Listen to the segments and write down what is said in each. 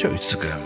ጨዊት ስገም።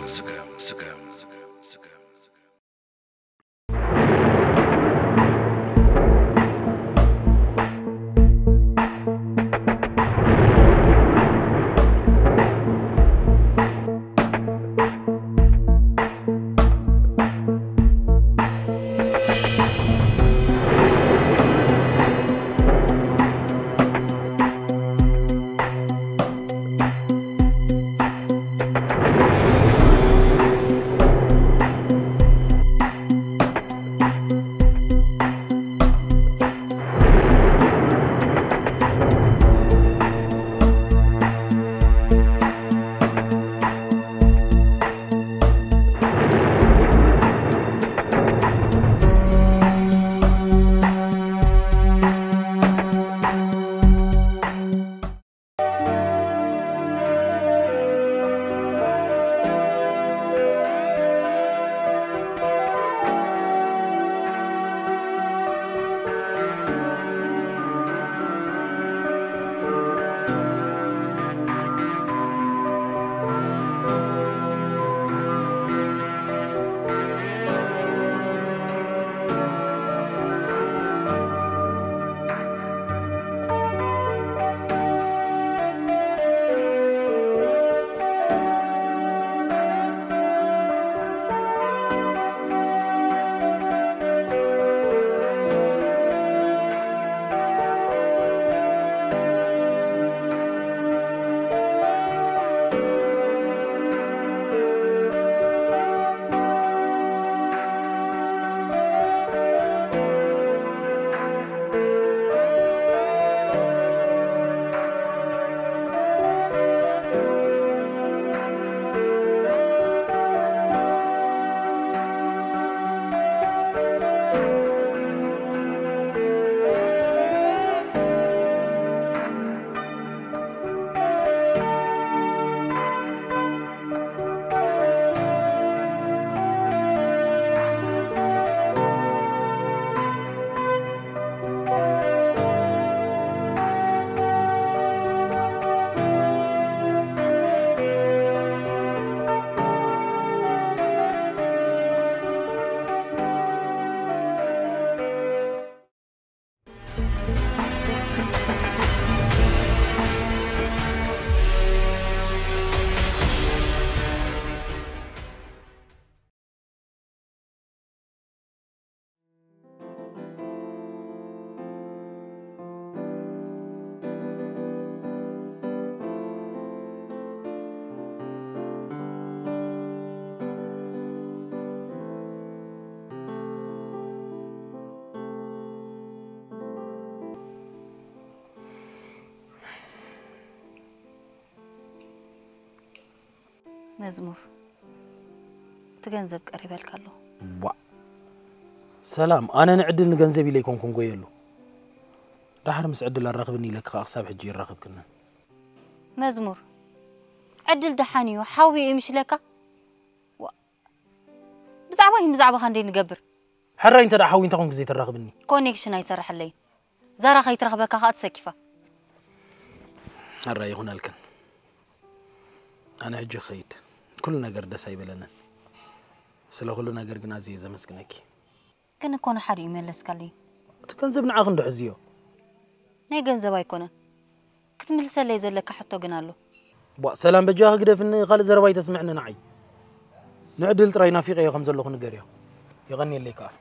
መዝሙር፣ እቲ ገንዘብ ቀሪበልካ ኣለኹ። ቧ። ሰላም፣ ኣነ ንዕድል ንገንዘብ ኢለ ኣይኮንኩን ጎየሉ። ዳሕር ምስ ዕድል ኣራኽብኒ ኢለኪ ከኣ ክሳብ ሕጂ ይራኸብክንን። መዝሙር፣ ዕድል ደሓን እዩ፣ ሓዊ እዩ ምሽለካ? ዋ። ብዛዕባይን ብዛዕባኻ እንደ ንገብር። ሕራይ እንተ ደኣ ሓዊ እንታይ ኮንክ ዘይተራኽብኒ? ኮኔክሽን ኣይሰርሐለይን። ዛራ ከይትረኽበካ ከኣ ትሰኪፋ። ሕራይ ይኹነልክን። ኣነ ሕጂ ክኸይድ። ኩሉ ነገር ደስ ኣይበለንን። ስለ ኩሉ ነገር ግን ኣዝየ ዘመስግነኪ። ግን እኮ ንሓደ እዩ መለስካለይ። እቲ ገንዘብ ንዓኺ እንዶ ሕዝዮ። ናይ ገንዘብ ኣይኮነን። ክትምልሰለይ ዘለካ ሕቶ ግን ኣሎ። ቧ፣ ሰላም በጃኺ ግደፍኒ፣ ካልእ ዘረባ ኣይተስምዕኒ ንዓይ። ንዕድል ጥራይ ናፊቐዮ ከም ዘለኹ ንገርዮ። የቐንየለይ ከኣ።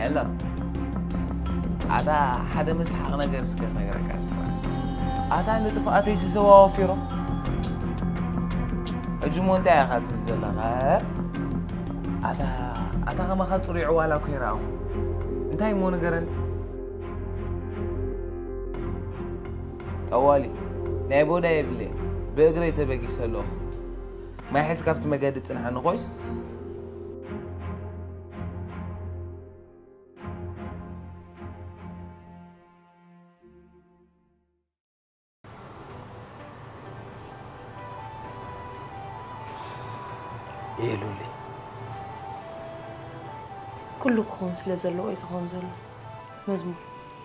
ሄሎ፣ ኣታ ሓደ መስሓቕ ነገር እስከ ክነግረካ ስማ። ኣታ ንጥፍኣተይ ዝሰዋወፊሮም። ሕጂ እሞ እንታይ ኢኻ ትብል ዘለኻ? ኣታ፣ ኣታ ከማኻ ጽሩይ ዕዋላ እኮ ይረኣኹ። እንታይ እሞ ንገረኒ? ጠዋሊ፣ ናይ ቦዳ የብለይ። ብእግረይ ተበጊሰ ኣለኹ። ማይ ሒዝካ ኣብቲ መገዲ ጽንሓኒ ኮይስ? የሉሊ። ኩሉ ክኸውን ስለ ዘለዎ እዩ ዝኸውን ዘሎ። መዝሙር፣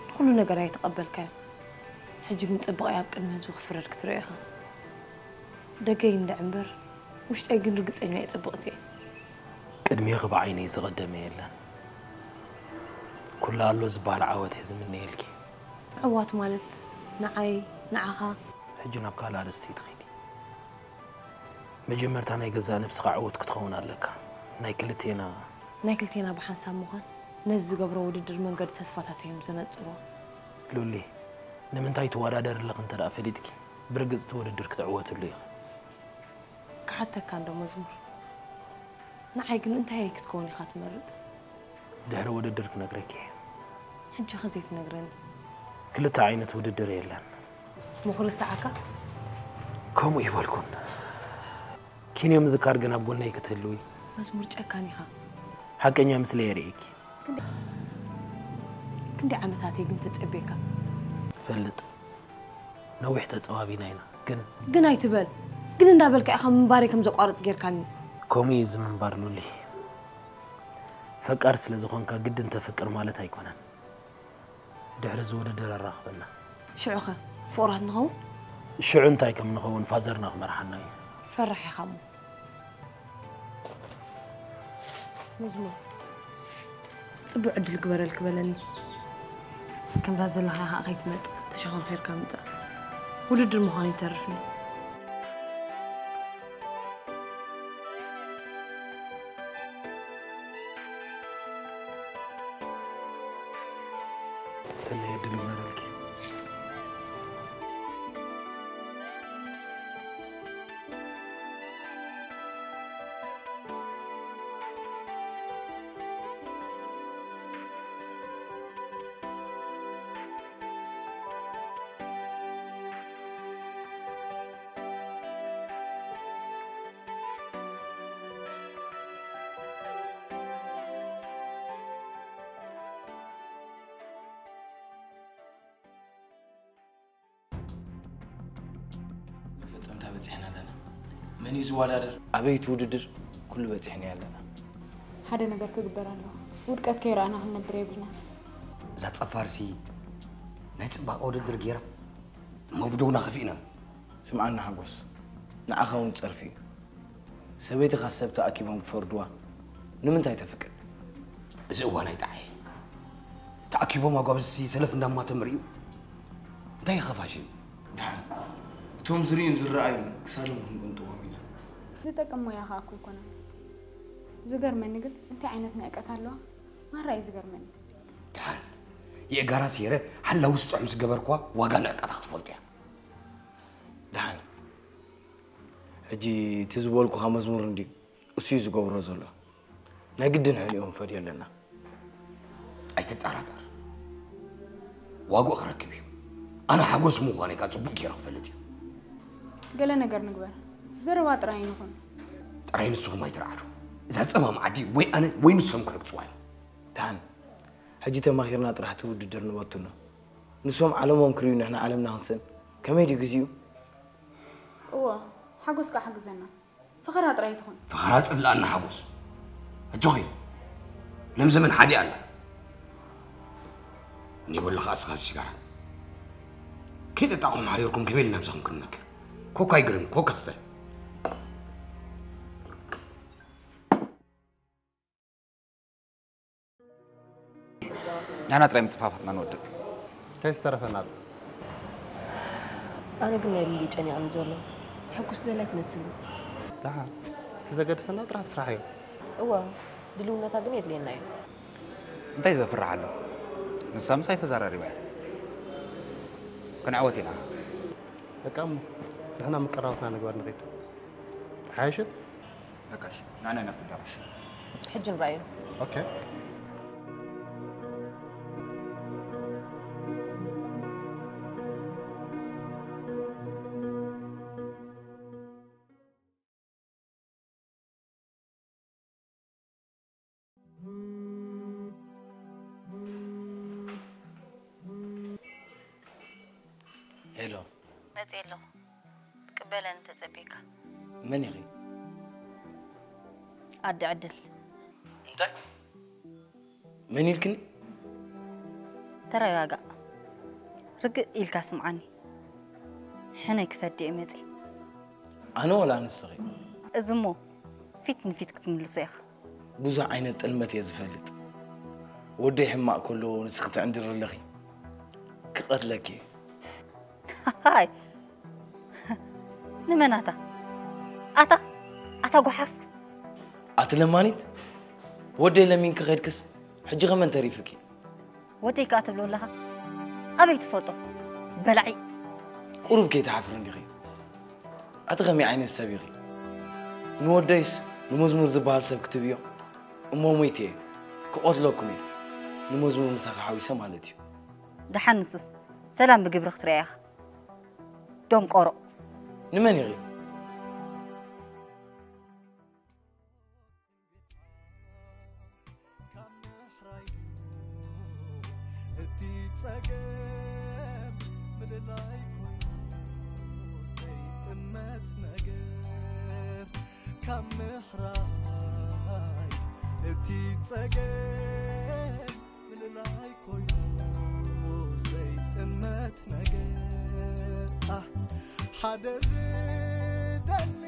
ንኹሉ ነገር ኣይተቐበልካዮ። ሕጂ ግን ጽቡቕ ኣብ ቅድሚ ህዝቢ ክፍረድ ክትርኢ ኢኻ። ደገይ እንድዒ እምበር፣ ውሽጠይ ግን ርግጸኛ እየ ጽቡቕቲ እየ። ቅድሜኺ ብዓይነይ ዝቐደመ የለን። ኩሉ ኣሎ ዝበሃል ዓወት እየ ዝምነየልኪ። ዕዋት ማለት ንዓይ፣ ንዓኻ። ሕጂ ናብ ካልእ ኣርእስቲ ትኸዲ። መጀመርታ ናይ ገዛእ ነብስኻ ዕዉት ክትኸውን ኣለካ። ናይ ክልቴና ናይ ክልቴና ብሓንሳብ ምዃን ነዚ ዝገብሮ ውድድር መንገዲ ተስፋታት እዮም ዘነጽርዎ። ሉሊ፣ ንምንታይ ትወዳደሪ ኣለኺ እንተ ደኣ ፈሊጥኪ፣ ብርግጽ እቲ ውድድር ክትዕወትሉ ኢኺ። ክሓተካ እንዶ መዝሙር፣ ንዓይ ግን እንታይ ክትከውን ኢኻ ትመርጽ? ድሕሪ ውድድር ክነግረኪ እየ። ሕጂ ከ ዘይትነግረኒ? ክልተ ዓይነት ውድድር የለን። እሞ ክርስዓካ? ከምኡ ይበልኩን። ኪንዮ ምዝካር ግን ኣብ ጎነይ ክትህልዊ። መዝሙር ጨካን ኢኻ። ሓቀኛ ምስለ የርእየኪ። ክንደይ ዓመታተይ ግን ተጸቤካ። ፈልጥ። ነዊሕ ተጸባቢና ኢና። ግን ግን ኣይትበል። ግን እንዳበልካ ኢኻ ምንባረይ ከም ዘቋርጽ ጌርካኒ። ከምኡ እዩ እዚ ምንባር ሉሊ። ፈቃር ስለ ዝኾንካ ግድን ተፍቅር ማለት ኣይኮነን። ድሕሪ እዚ ውድድር ኣራኽበና። ሽዑኸ ፍቑራት ንኸውን? ሽዑ እንታይ ከም ንኸውን ፋዘርና ክመርሓና እዩ። ፈራሕ ኢኻ እሞ። መዝሙር፣ ጽቡቕ ዕድል ግበረልኪ በለኒ። ከምዛ ዘለኻ ኢኻ ከይትመጽእ ተሸኾርኺርካ ምጻእ። ውድድር ምዃኑ ይተርፍኒ። ሰናይ ዕድል ይግበረልኪ። መፈጸምታ በጺሕና ኣለና። መን እዩ ዝወዳደር? ኣበይ እቲ ውድድር? ኩሉ በጺሕናዮ ኣለና። ሓደ ነገር ክግበር ኣለዎ። ውድቀት ከይረኣና ክንነብር የብልናን። እዛ ጸፋርሲ ናይ ጽባቐ ውድድር ገይራ እሞ ብደውና ከፊእና። ስምዓኒ ሓጎስ፣ ንዓኻ እውን ጸርፊ እዩ። ሰበይትኻ ሰብ ተኣኪቦም ክፈርድዋ ንምንታይ ተፍቅድ? እዚ እዋን ኣይጠዓየ። ተኣኪቦም ኣጓብዝቲ ሰለፍ እንዳማተም ርእዩ እንታይ ይኸፋሽን? ደሓን፣ እቶም ዝርእዩን ዝረኣዩን ክሳዶም ክንቅንጥዎም ኢና። ዝጠቅም ሞያ ከኣ እኮ ኣይኮነን። ዝገርመኒ ግን እንታይ ዓይነት ንዕቀት ኣለዋ? ማራ እዩ ዝገርመኒ። ደሓን፣ የእጋራ ሰይረ ሓላዊ ስጥሑ ምስ ገበርኳ ዋጋ ንዕቀታ ክትፈልጦ እያ። ደሓን፣ ሕጂ እቲ ዝበልኩኻ መዝሙር እንድዩ እሱ እዩ ዝገብሮ ዘሎ። ናይ ግድን ሕኒኡ ክንፈድዮ ኣለና። ኣይትጠራጠር፣ ዋግኡ ክረክብ እዩ። ኣነ ሓጎስ ምዃነይ ከኣ ጽቡቕ ገይረ ክፈልጥ እዩ። ገለ ነገር ንግበር። ዘረባ ጥራይ ኣይንኹን። ጥራይ ንስኹም ኣይትርዓዱ። እዛ ጸማም ዓዲ ወይ ኣነ ወይ ንሶም ክረግጽዋ እዮም። ደሓን፣ ሕጂ ተማኺርና ጥራሕ እቲ ውድድር ንበትኖ። ንሶም ዓለሞም ክርእዩ ንሕና ዓለምና ክንስእን። ከመይ ድዩ ግዚኡ? እወ፣ ሓጎስ ከኣ ሓግዘና። ፈኸራ ጥራይ ኣይትኹን። ፈኸራ ጽላእና ሓጎስ። ኣጆኺ። ለም ዘመን ሓዲ ኣላ። እኔ ወላ ኸኣ ስኻ ሽጋራ። ከይጠጣኹም ሓሪርኩም ከመይ ኢልና ምሳኹም ክንመክር? ኮካ ይግርም፣ ኮካ ስተ። ንሕና ጥራይ ምጽፋፋትና ንወድእ። እንታይ ዝተረፈና ኣሎ? ኣነ ግን ናይ ሉሊ ጨኒቕኒ ዘሎ። ተሐጉስ ዘላ ትመስል። ደሓን፣ እቲ ዘገድሰና ጥራሕ እቲ ስራሕ እዩ። እወ፣ ድልውነታ ግን የድልየና እዩ። እንታይ ዘፍርሕ ኣሎ? ንሳ ምሳይ ተዘራሪባ እያ። ክንዕወት ኢና። በቃ እሞ ንሕና ምቅራባትና ንግበር ንኺድ። ሓይሽን? በቃ እሺ፣ ንዓና ናብቲ ኣዳራሽ። ሕጂ ንርኣዮ። ኦኬ። ሄሎ። መጽእ ኣለኹ። ትቅበለኒ ተጸብየካ። መን ኢኺ? ኣደ ዕድል። እንታይ? መን ኢልክኒ? ተረጋጋእ። ርግእ ኢልካ ስምዓኒ። ሕነይ ክፈዲ እየ መጽእ። ኣነ ወላ ንስኺ? እዚ እሞ ፊት ንፊት ክትምልሶ ኢኻ። ብዙሕ ዓይነት ጥልመት እየ ዝፈልጥ። ወደይ ሕማቕ ከሎ ንስኺ ትዕንድሪ ኣለኺ። ክቐትለኪ እየ። ሃይ! ንመን ኣታ? ኣታ! ኣታ ጓሓፍ! ኣቲ ለማኒት! ወደይ ለሚንኪ ከድክስ፣ ሕጂ ከመን ተሪፍኪ? ወደይ ከኣ ትብሎ ኣለኻ? ኣበይ ትፈልጦ? በላዒ! ቁሩብ ከይትሓፍሪ እንዲኺ? ኣቲ ከመይ ዓይነት ሰብ ኢኺ? ንወደይስ ንመዝሙር ዝበሃል ሰብ ክትብዮ? እሞ ሞይተ እየ፣ ክቐትለኩም እየ። ንመዝሙር ምሳኺ ሓዊሰ ማለት እዩ። ደሓን ንሱስ፣ ሰላም ብግብሪ ክትርእያ ኢኻ። ደንቆሮ። ንመን ኢኺ? ካብ ምሕራዩ እቲ ጸገም ምልላይ ኮይኑ ዘይጥመት ነገር፣ ካብ ምሕራይ እቲ ጸገም ምልላይ ኮይኑ ዘይጥመት ነገር፣ ኣህ፣ ሓደ ዝደሊ፣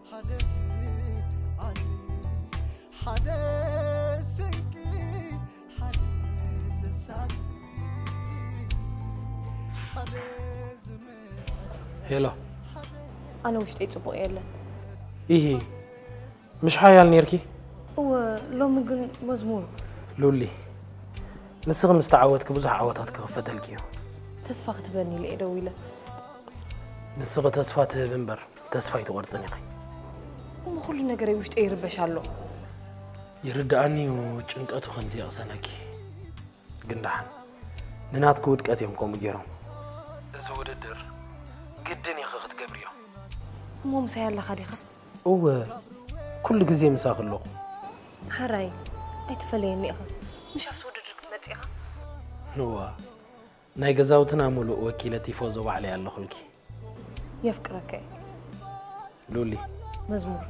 ሓደ ዝዓሊ፣ ሓደ ስንቂ፣ ሓደ ዘሳቲ፣ ሓደ ዝምዕል። ሄሎ። ኣነ ውሽጠይ ጽቡቕ የለን። ኢሂ፣ ምሽ ሓያል ኔርኪ? እወ፣ ሎሚ ግን መዝሙር። ሉሊ፣ ንስኺ ምስ ተዓወትኪ ብዙሕ ዓወታት ክኽፈተልኪ እዩ። ተስፋ ክትበኒ ኢለ እየ ደዊለ። ንስኺ ተስፋ ትህቢ እምበር ተስፋ ኣይትቖርጽን ኢኺ። እሞ ኩሉ ነገረይ ውሽጠይ ይርበሽ ኣሎ። ይርድኣኒ እዩ ጭንቀቱ ከምዚ የቕሰነኪ። ግን ደሓን ንናትኪ ውድቀት እዮም ከምኡ ገይሮም። እዚ ውድድር ግድን ኢኺ ክትገብርዮ። እሞ ምሳይ ኣለኻ ዲኻ? እወ፣ ኩሉ ግዜ ምሳኺ ኣለኹ። ሓራይ፣ ኣይትፈለየኒ ኢኻ። ምሽ ኣብቲ ውድድር ክትመጽእ ኢኻ? እዋ፣ ናይ ገዛውትና ሙሉእ ወኪለ ቲፎዞ ባዕለይ ኣለኹልኪ። የፍቅረካ እየ። ሉሊ። መዝሙር፣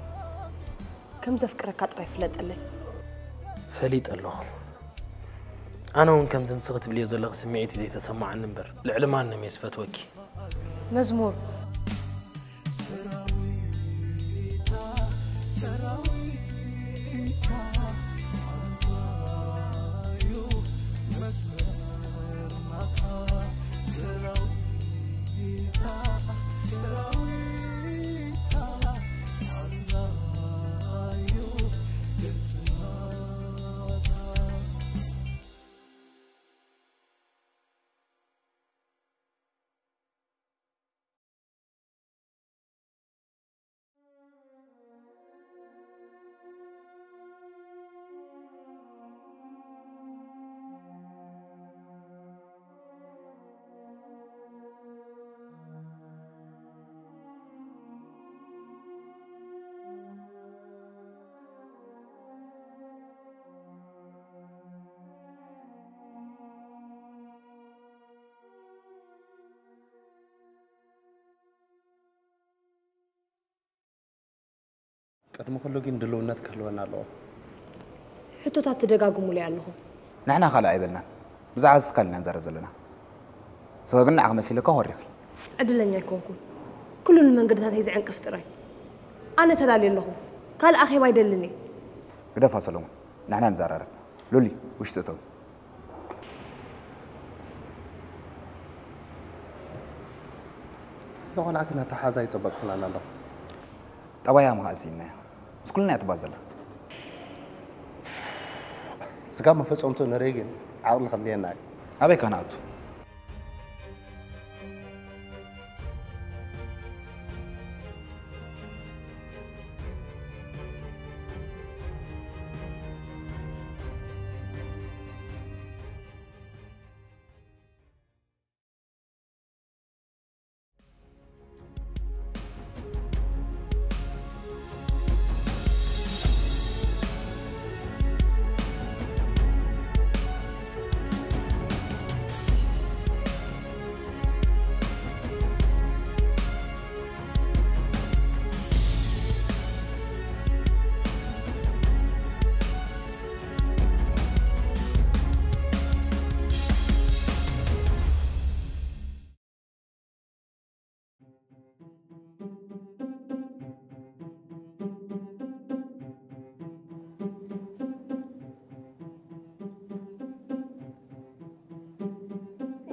ከም ዘፍቅረካ ጥራይ ፍለጠለይ። ፈሊጠ ኣለኹ። ኣነ እውን ከምዚ ንስኺ ትብልዮ ዘለኺ ስምዒት እዩ ዘይተሰማዓኒ እምበር፣ ልዕሊ ማንም እየ ዝፈትወኪ። መዝሙር። ሰራዊታ፣ ሰራዊታ፣ ኣንዛዩ መስመር ናታ። ሰራዊታ፣ ሰራዊታ፣ ኣንዛዩ ግብጽ ናታ። ቅድሚ ኩሉ ግን ድልውነት ክህልወና ኣለዎ። ሕቶታት ትደጋግሙለይ ኣለኹም። ንሕና ካልእ ኣይበልናን። ብዛዕባ ስካል ኢና ንዛረብ ዘለና። ስወ ግን ንዓኺ መሲልካ ኮሪኺ። ዕድለኛ ኣይኮንኩን። ኩሉ ንመንገድታተይ ዝዕንቅፍ ጥራይ። ኣነ ተላልየ ኣለኹ። ካልእ ኣኼባ ኣይደልን እየ። ግደፋ ሰሎሞን። ንሕና ንዘራረብ። ሉሊ፣ ውሽጢ እተው። እዛ ቆልዓ ግን ኣተሓዛ ይጸበቅ ኩናና ኣሎ። ጠባያ ምኽኣል ስኢንናያ። ምስ ኩልና እያ ትባዘላ። ስጋብ መፈጸምቶ ንርኢ ግን ዓቕሊ ከድልየና እዩ። ኣበይ ከነኣቱ?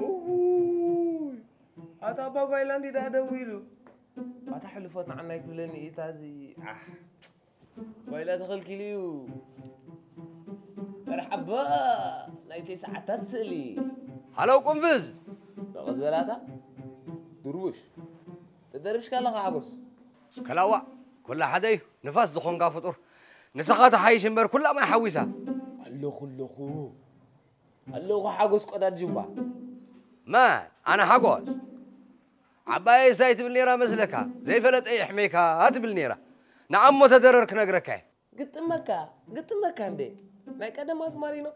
እውይ፣ ኣታ ኣባ ጓይላ እንዲ ደኣ ደዊሉ። ኣታ ሕልፎት ንዓና ኣይክብለኒ እታ እዚ፣ ኣሕ። ጓይላ ተኸልኪሉ እዩ። መርሓባ፣ ናይ ተስዓታት ስእሊ። ሃለው ቁንፍዝ። ነቐዝ በላታ። ድርቡሽ። ተደርብሽካ ኣለኻ ሓጎስ። ከላዋ፣ ኩላ ሓደ እዩ። ንፋስ ዝኾንካ ፍጡር። ንስኻ ተሓይሽ እምበር ኩላ ማይ ሓዊሳ። ኣለኹ ኣለኹ። ኣለኹ ሓጎስ ቆዳድ ጅባ። መን? ኣነ ሓጎስ? ዓባየይ እንታይ ትብል ነይራ መስለካ? ዘይፈለጠ የሕመይካ ትብል ነይራ። ንዓሞ ተደረር ክነግረካ እየ። ግጥመካ፣ ግጥመካ እንዴ? ናይ ቀደም ኣዝማሪኖ።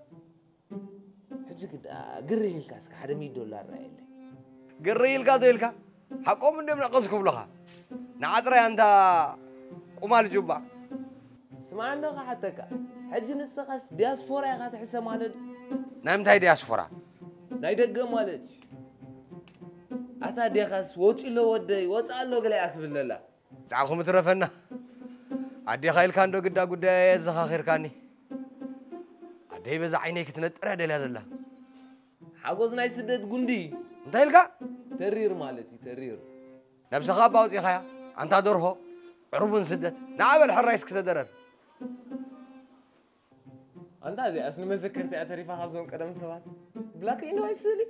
ሕጂ ግዳ ግር ኢልካ እስከ ሓደ ሚእቲ ዶላር ርኣየለይ። ግር ኢልካ ዶ ኢልካ? ሓቆም እንድዮም ነቐዝ ክብሉኻ። ንዓ ጥራይ ኣንታ ቁማል ጁባ። ስማዕ እንዶ ክሓተካ፣ ሕጂ ንስኻስ ዲያስፖራ ኢኻ ትሕሰ ማለት? ናይ ምንታይ ዲያስፖራ? ናይ ደገ ማለት እዩ። ኣታ ዴኻስ ወጺ ኣሎ ወደይ፣ ወጻ ኣሎ ገለ እያ ትብል ዘላ። ጻዕኹም ትረፈና። ኣዴኻ ኢልካ እንዶ ግዳ ጉዳይ ኣየዘኻኺርካኒ። ኣደይ በዛ ዓይነይ ክትነጥር እያ ደልያ ዘላ። ሓጎስ ናይ ስደት ጉንዲ። እንታይ ኢልካ? ተሪር ማለት እዩ፣ ተሪር። ነብስኻ እባ ኣውጺኻያ፣ ኣንታ ደርሆ፣ ዕርቡን ስደት። ንዓ በል ሕራይ እስኪ ተደረር። ኣንታ እዚኣስ ንመዘከርታ እያ ተሪፋ ካብዞም ቀደም ሰባት። ብላክ ኤንድ ዋይት ስእሊ።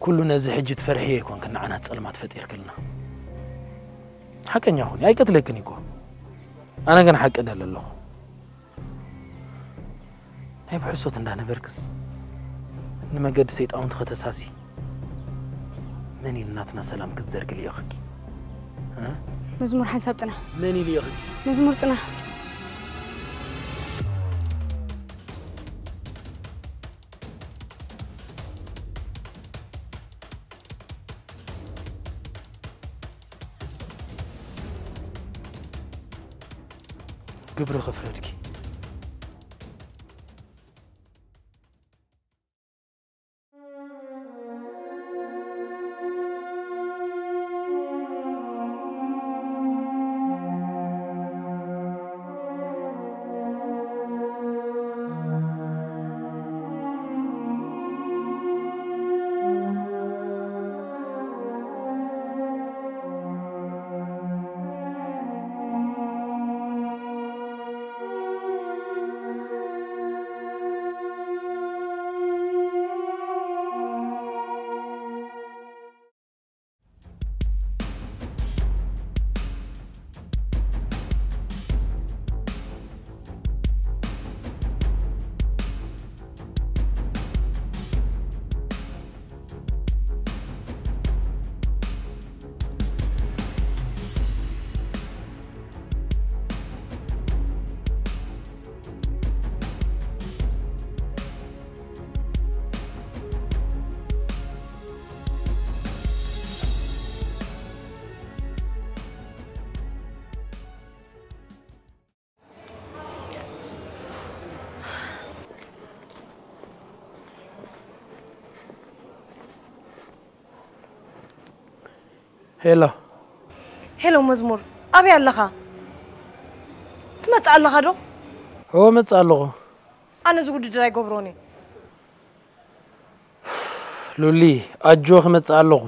ኩሉ ነዚ ሕጂ ትፈርሕዮ ኣይኮንክን ንዓና ጸልማት ፈጢርክልና። ሓቀኛ ኩኒ፣ ኣይቀትለክን እኮ። ኣነ ግን ሓቂ ደለ ኣለኹ። ናይ ብሕሶት እንዳነበርክስ ንመገዲ ሰይጣውንቲ ከተሳሲ መን ኢሉ ናትና ሰላም ክትዘርጊ ልኢኽኪ? እ? መዝሙር ሓንሳብ ጽናሕ። መን ኢሉ ልኢኽኪ? መዝሙር ጽናሕ። ግብሪ ክፍረድኪ። ሄሎ። ሄሎ መዝሙር፣ ኣበይ ኣለኻ? ትመጽእ ኣለኻ ዶ? እወ፣ እመጽእ ኣለኹ። ኣነ እዚ ውድድር ኣይገብሮን እየ። ሉሊ፣ ኣጆ፣ ክመጽእ ኣለኹ።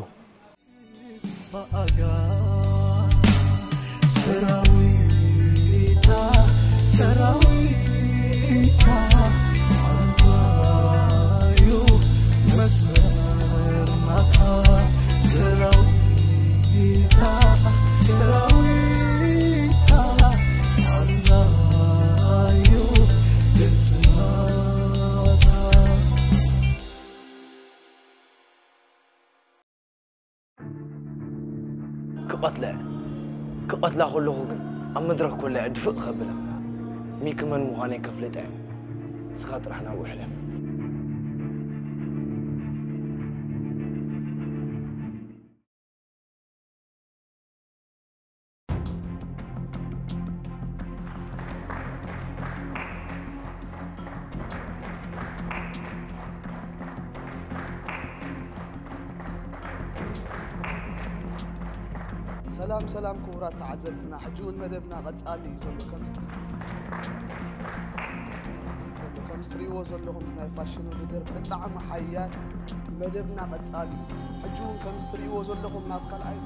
ክቐትላ እየ። ክቐትላ ከለኹ ግን ኣብ መድረኽ ኮላ እየ ድፍእ ከብላ። ሚኪ መን ምዃነይ ከፍልጣ እየ። ንስኻ ጥራሕ ናብኡ ሕለፍ። ሰላም ሰላም ክቡራት ተዓዘብትና፣ ሕጂ እውን መደብና ቀጻሊ እዩ ዘሎ። ከም ከም እትሪእዎ ዘለኹም ናይ ፋሽን ውድድር ብጣዕሚ ሓያል መደብና ቀጻሊ እዩ። ሕጂ እውን ከም እትሪእዎ ዘለኹም ናብ ካልኣይ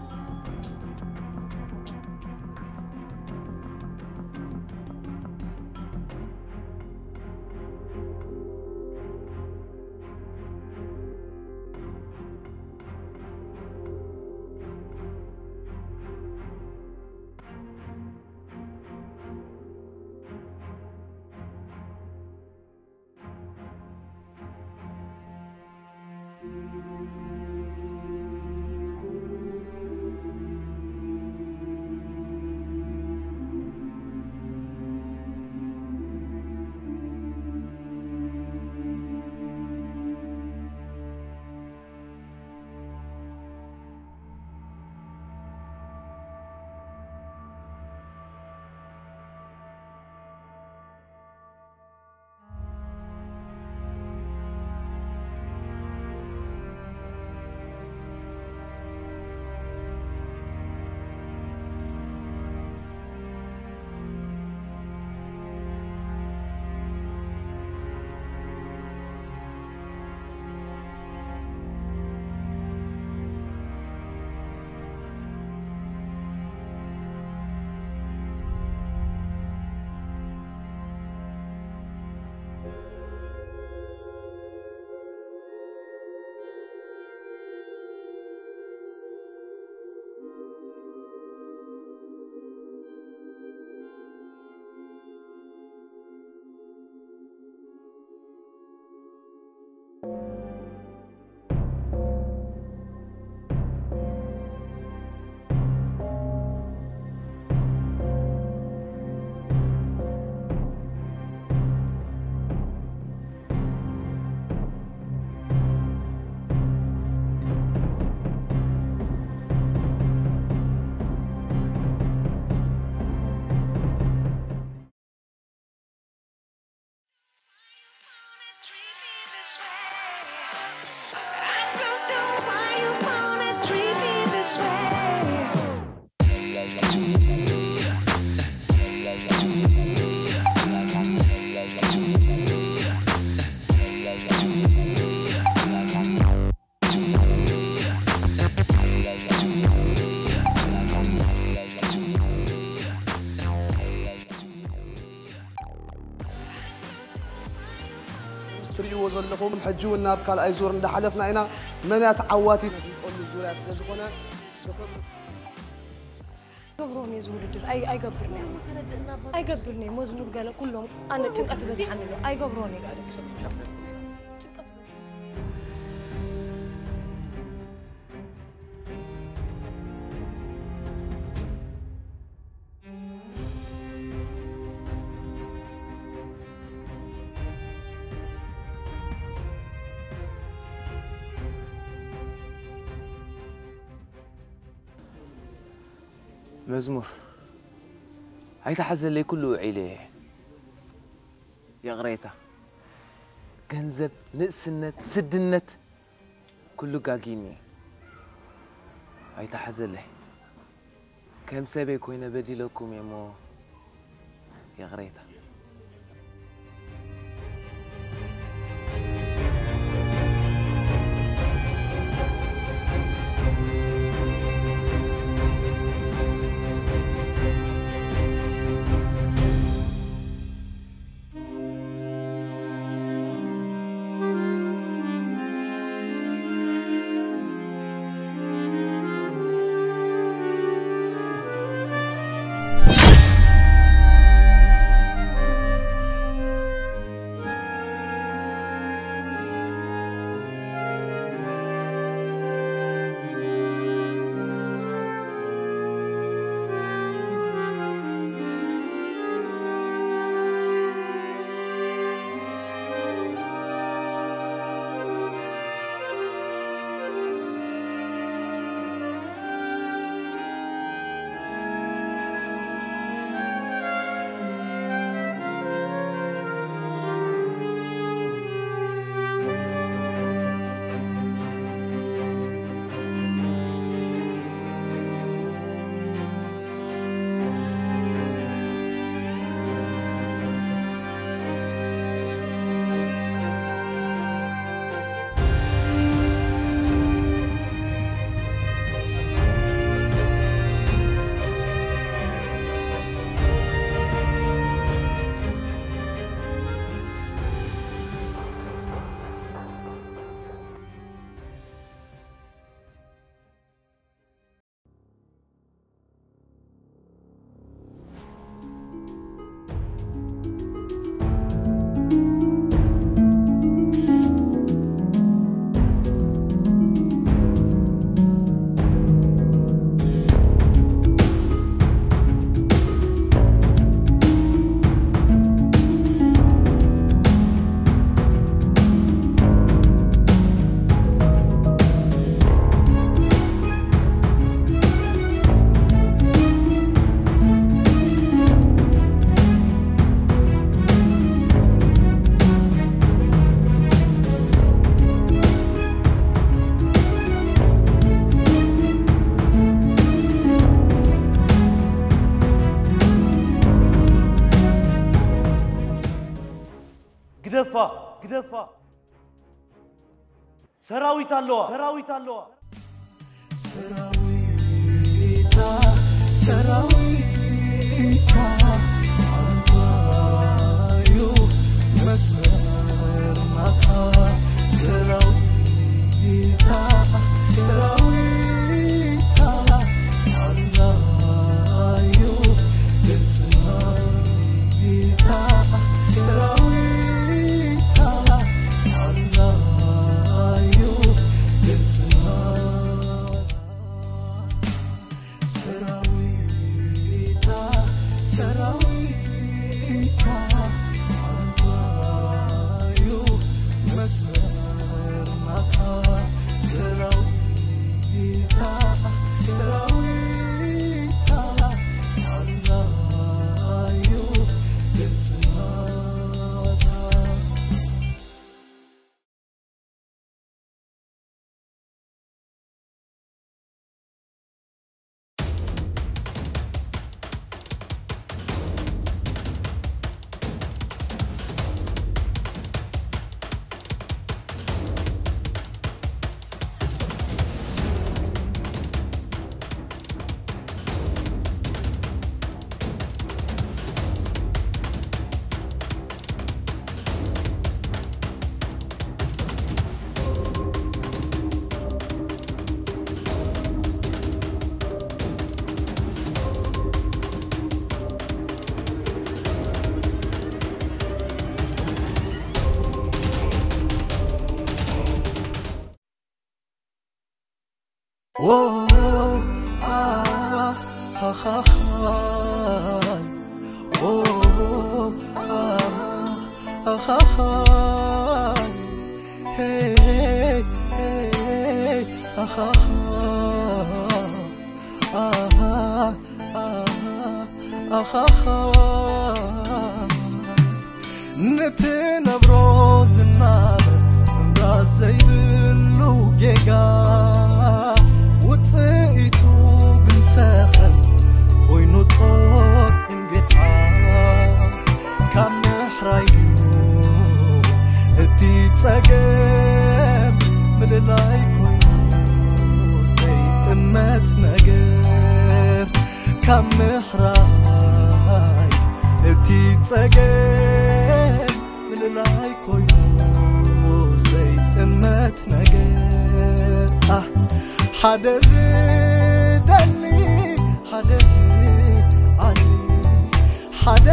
ትሪእዎ ዘለኹም ሕጂ እውን ናብ ካልኣይ ዙር እንዳሓለፍና ኢና። መን እያ ተዓዋቲት ዝጠሉ ዙርያ ስለ ዝኾነ ብኽብሪ ገብሮን እየ ዝውድድር ኣይ ኣይገብርን እየ ኣይገብርን እየ መዝሙር ገለ ኩሎም ኣነ ጭንቀት በዝሓኒ ኣሎ ኣይገብሮን እየ ጭንቀት መዝሙር ኣይትሓዘለይ ኩሉ ውዒለ እየ ይቕሬታ ገንዘብ ንእስነት ስድነት ኩሉ ጋጊኒ ኣይትሓዘለይ ከም ሰበይ ኮይነ በዲለኩም እየ እሞ ይቕሬታ። ግደፋ፣ ግደፋ። ሰራዊት ኣለዋ፣ ሰራዊት ኣለዋ። ሰራዊታ፣ ሰራዊታ፣ ኣንዛዩ መስመር ናታ። ሰራዊታ፣ ሰራዊታ፣ ኣንዛዩ ድምፅና። ሰራዊታ፣ ኣንዛዩ ድምፅና። ሰራዊታ፣ ሰራዊታ፣ ኣንዛዩ መስመር ናታ። ሰራዊታ፣ ሰራዊታ፣ ኣንዛዩ ድምፅና። ንትነብሮ ዝናበር ምምራዝ ዘይብሉ ጌጋ፣ ውጽኢቱ ግን ሰኸን ጸገም ምልላይ ኮይኑ ዘይጥመት ነገር፣ ኣህ፣ ሓደ ዝደሊ፣ ሓደ ዝዓሊ፣ ሓደ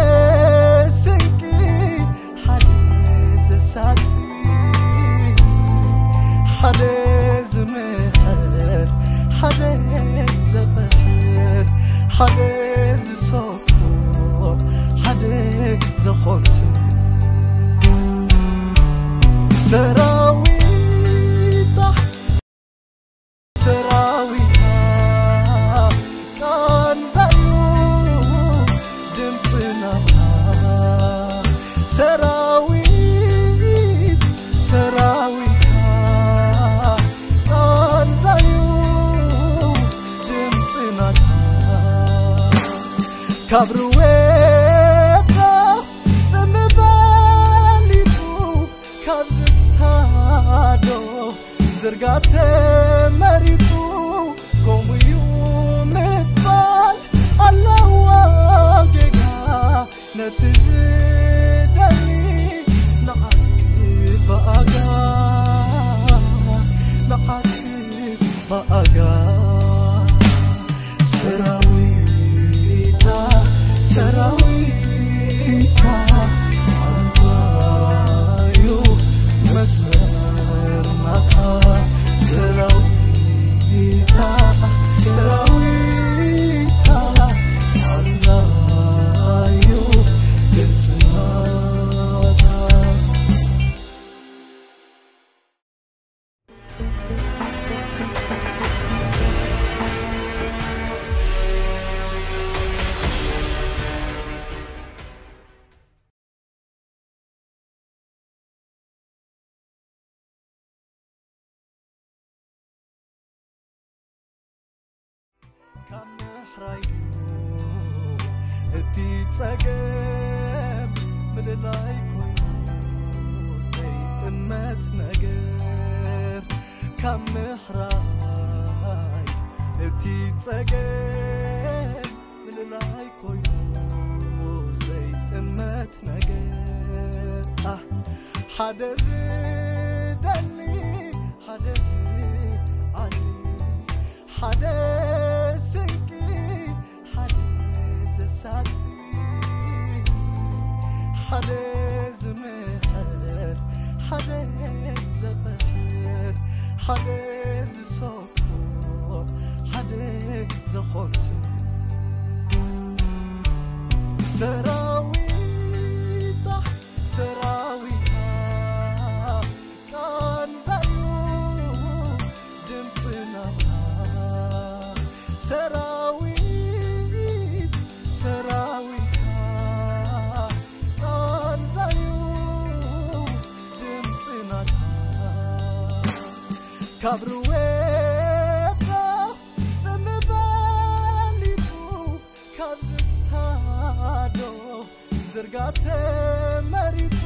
ስንቂ፣ ሓደ ዘሳቲ፣ ሓደ ዝምሕር፣ ሓደ ዘቕሕር፣ ሓደ ዝሰ ሓደ ዝኾንስ ሰራዊታ፣ ሰራዊታ ቃንዛዩ ድምፅና፣ ሰራዊት፣ ሰራዊታ ቃንዛዩ ድምፅና፣ ካብ ርዌዳ ጽምበሊጡ፣ ካብ ዝታዶ ዝርጋ ተመሪጹ፣ ከምኡ እዩ ምባል ኣለዎ ጌጋ። ነቲ ዝደሊ ንዓኪ ብኣጋ፣ ንዓኪ ብኣጋ። ሰራዊታ፣ ሰራዊታ፣ ኣንዛዩ መስመር ናታ። ሰራዊታ፣ ሰራዊታ፣ ኣንዛዩ ድምፂ ናታ። ካብ ምሕራዩ እቲ ጸገም ምልላይ ኮይኑ ዘይጥመት ነገር፣ ካብ ምሕራይ እቲ ጸገም ምልላይ ኮይኑ ዘይጥመት ነገር፣ ኣህ፣ ሓደ ዝደሊ፣ ሓደ ዝዓሊ፣ ሓደ ስንቂ፣ ሓደ ዘሳቲ፣ ሓደ ዝምሕር፣ ሓደ ዘቕሕር፣ ሓደ ዝሰ ሓደ ዝኾንስ ሰራዊታ፣ ሰራዊታ ቃንዛዩ ድምፅና። ሰራዊት፣ ሰራዊታ ቃንዛዩ ድምፅና። ካብ ርዌዳ ጽምበሊጡ፣ ካብ ዝታዶ ዝርጋ ተመሪጹ፣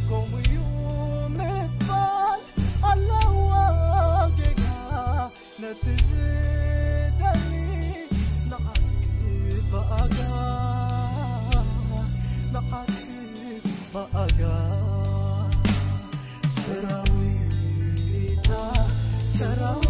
ከምኡ እዩ ምባል ኣለዎ ጌጋ። ነቲ ዝደሊ ንዓኪ ብኣጋ፣ ንዓኪ ብኣጋ። ሰራዊታ፣ ሰራዊታ